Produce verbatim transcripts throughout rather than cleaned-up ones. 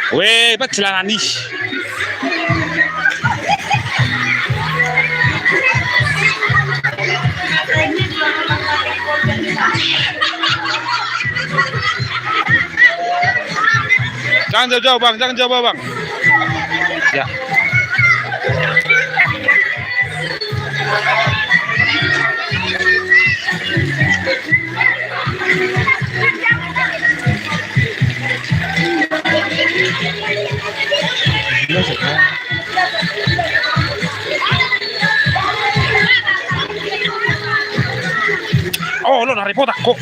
Weh, bat celana ni. Jangan jauh-jauh, Bang, jangan jauh, Bang. Ya. Oh, lo na repot aku.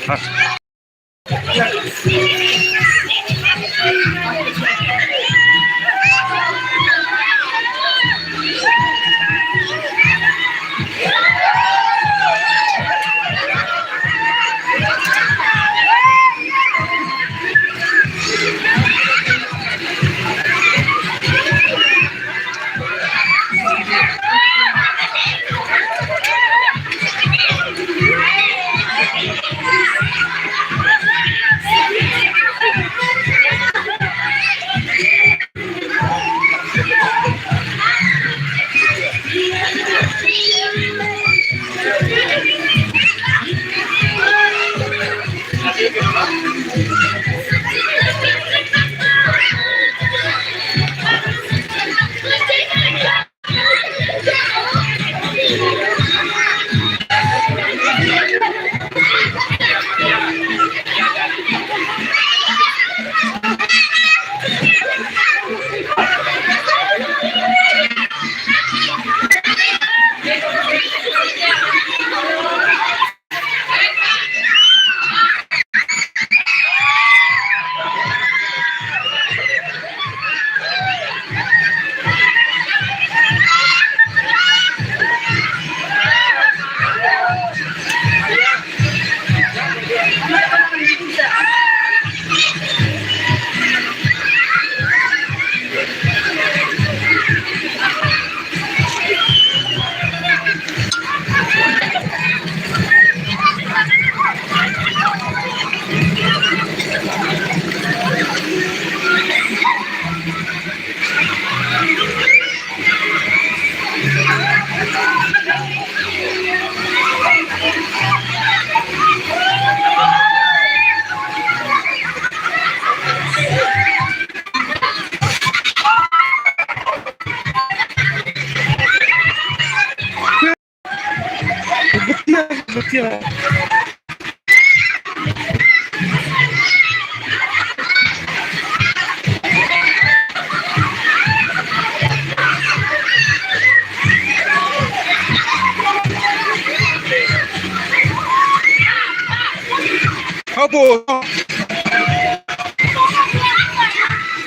Ah. Apa?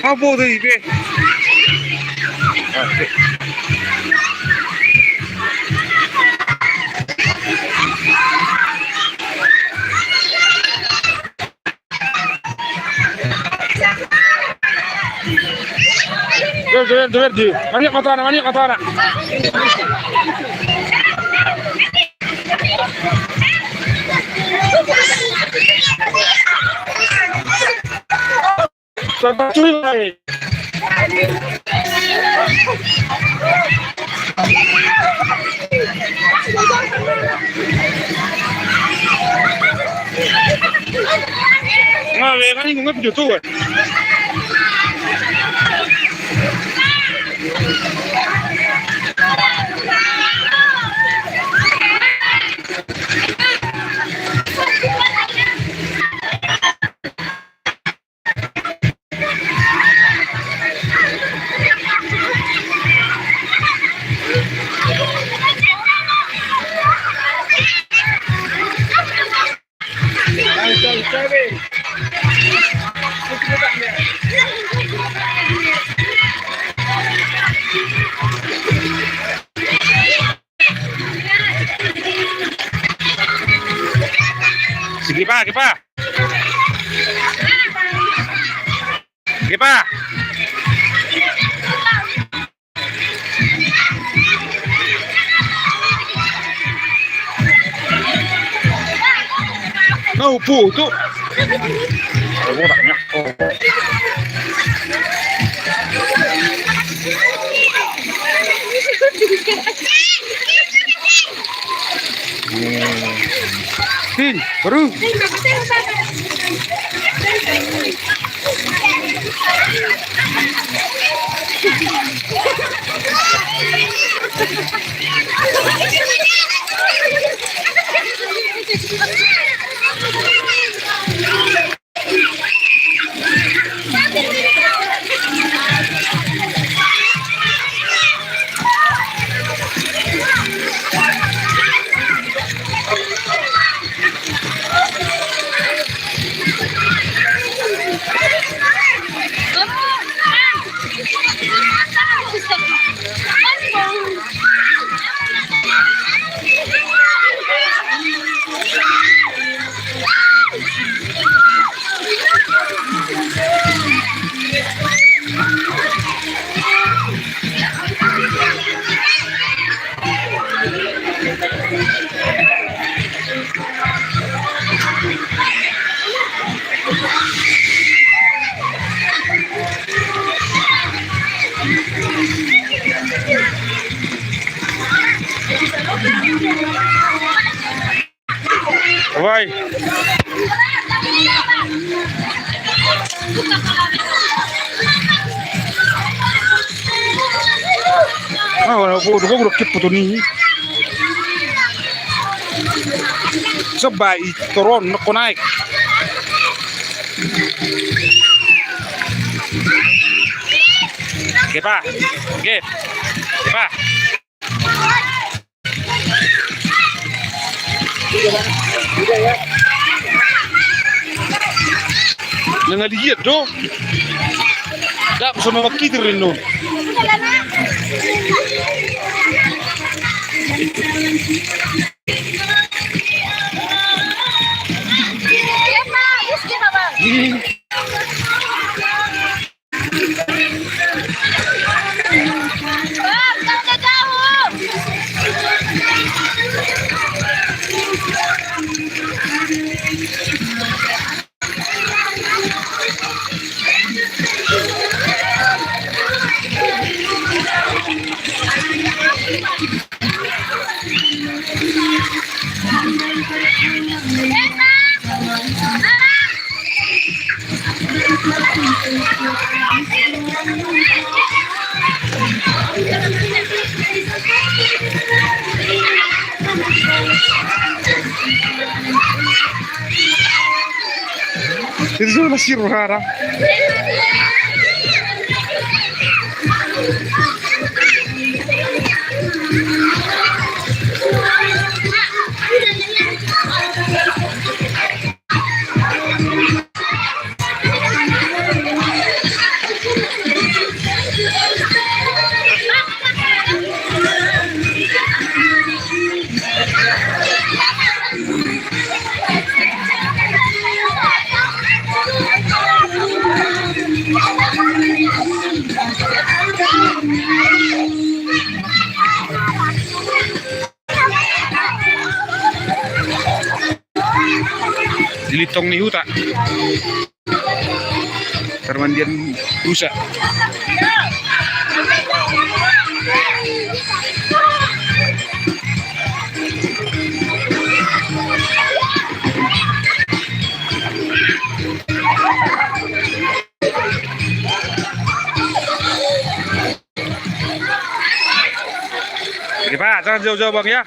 Apa tadi, be? Tuber, tuber, tuber, di. Maniak matana, maniak matana. Santa Cruz, vai. Nga, be, kan ini gua video tuh, eh. Sige pa, sige pa. Sige pa. Naupu tu. Hin, baru. Wai. Ah, wala bodo, bodo, bodo, kipu tu ni. Sebai, turun, nak naik. Oke, Pak. Oke. Oke, Pak. Nang aligiat do. Dak sama makitir rindu. Itu semua nasi rohara. Di litong ni huta. Parmandian rusa. Oke, Pak, jangan jauh-jauh, Bang, ya.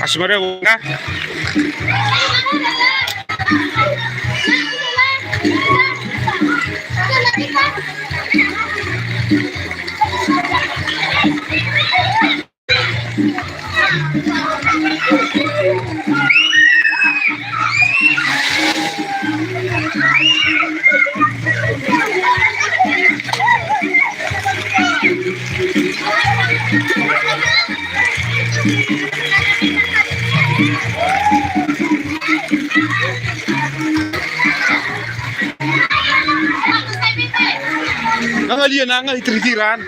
Asmara, Bang, ya. Nga liat, nga hitir-hitiran.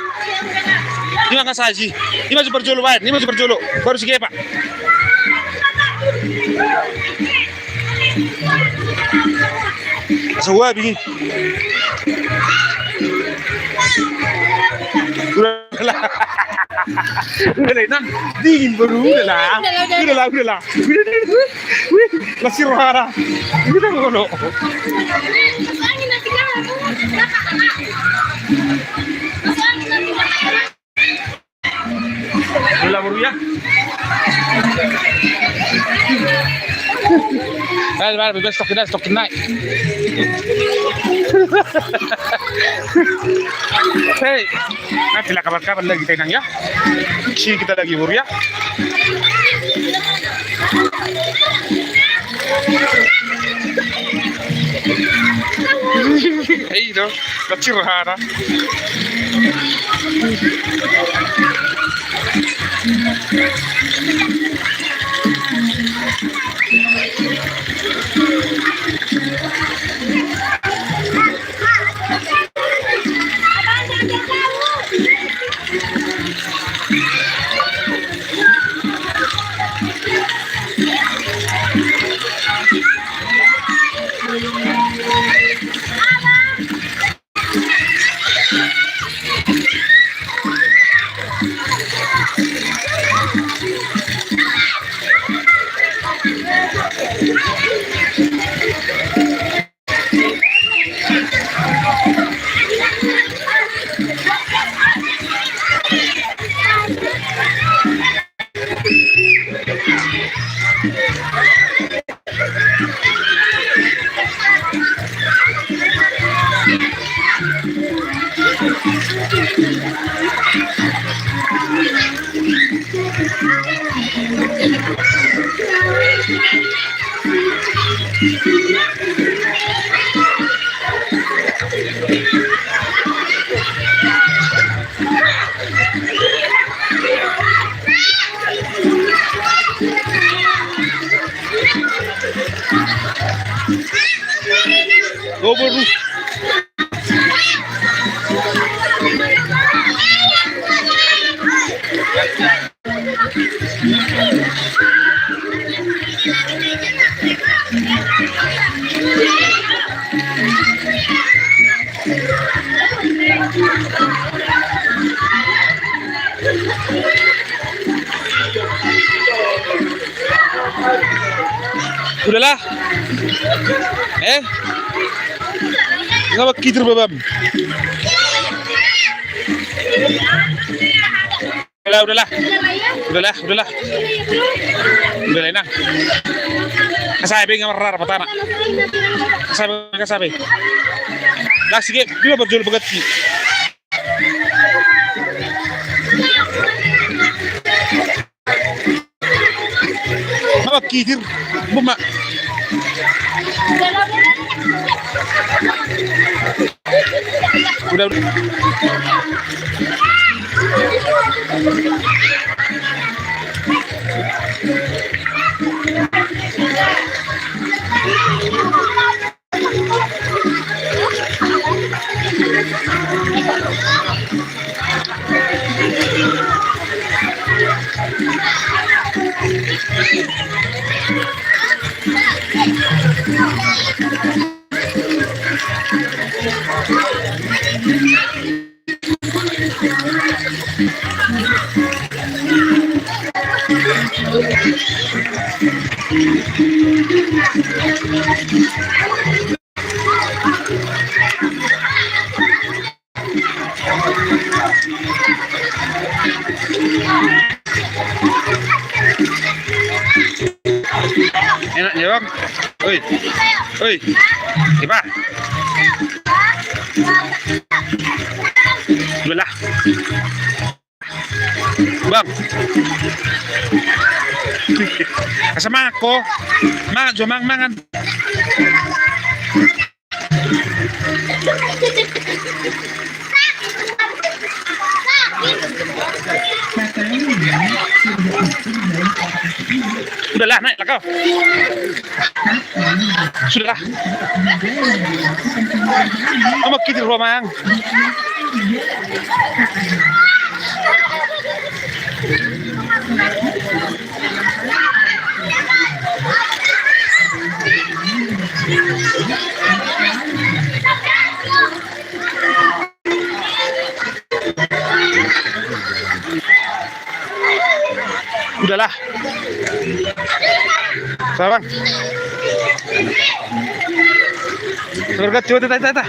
Ima nga saji. Ima si parjolo baen, ima si parjolo. Baru si Kepa. Asa uapi. Udahlah. Udahlah, Inang. Dingin baru, udahlah. Udahlah, udahlah. Udahlah, udahlah. Udahlah. Wih, las rohana. Udahlah, udahlah. Bola boru ya. Bal, bal, bebas, stok kita, stok kita. Hei, nanti lah kabar-kabar lagi, Inang ya. Sini kita lagi, boru ya. Hei, itu. Kecil, hara. Udahlah. Eh? Nga mangkitir babam. Udahlah, udahlah. Udahlah, udahlah. Udahlah, Inang. Kasabe, nga marrara patana. Kasabe, kasabe. Dah, sige, dia berjual beget. Apa kitir? Buma. Udah, udah. Enak ya, Bang? Oi. Oi. Ipa. Dua lah. Bang. Asa mangan ko. Mangan jo, mangan, mangan. Udahlah, naiklah kau. Sudahlah. Amak kiti ruamang. Udahlah. Sabar. Sabar, Gat. Coba, tata, tata.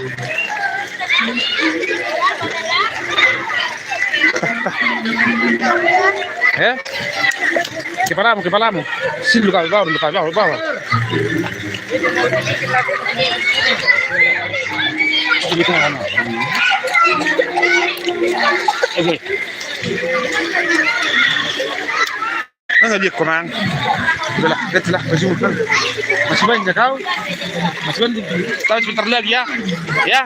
Eh? Kepalamu, kepalamu. Sini dulu, kau, bawah dulu, kau, bawah, bawah. Oke. Mana dia, Komang? Udahlah, lihatlah, masih umur. Masih banyak kau. Masih banyak. Tahu sebentar lagi ya. Ya.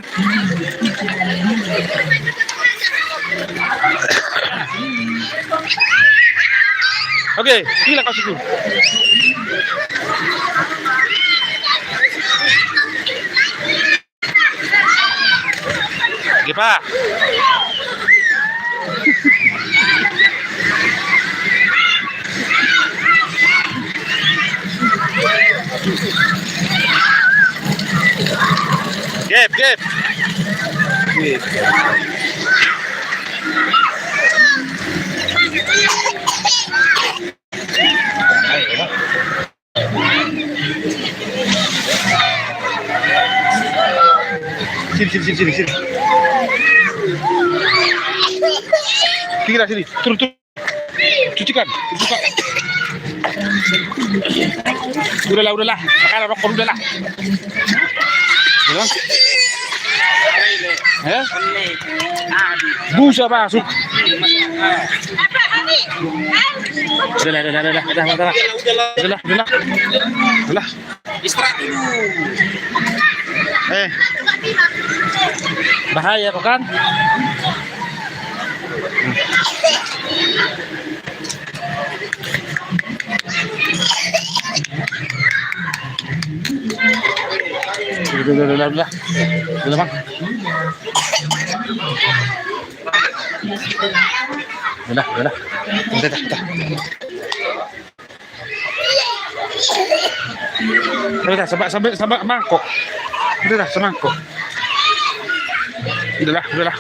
Oke, gila kau situ. Gepa. Gep, gep. Gep. Sini, sini, sini, sini, sini. Kira sini, turun, turun. Cucikan, cucikan. Udahlah, udahlah. Makan rokok, udahlah. Udahlah. Eh? Busa masuk. Udahlah, udahlah, udahlah, udahlah, udahlah. Udahlah, udahlah. Udahlah. Istirahat dulu. Eh. Bahaya kau kan? Udah, udah, udah, udah. Udah, Bang. Udah, udah. Udah, udah, udah. Udah, sampai, sampai, sampai mangkok. Udah, udah, semangkok. Udah lah, udah lah.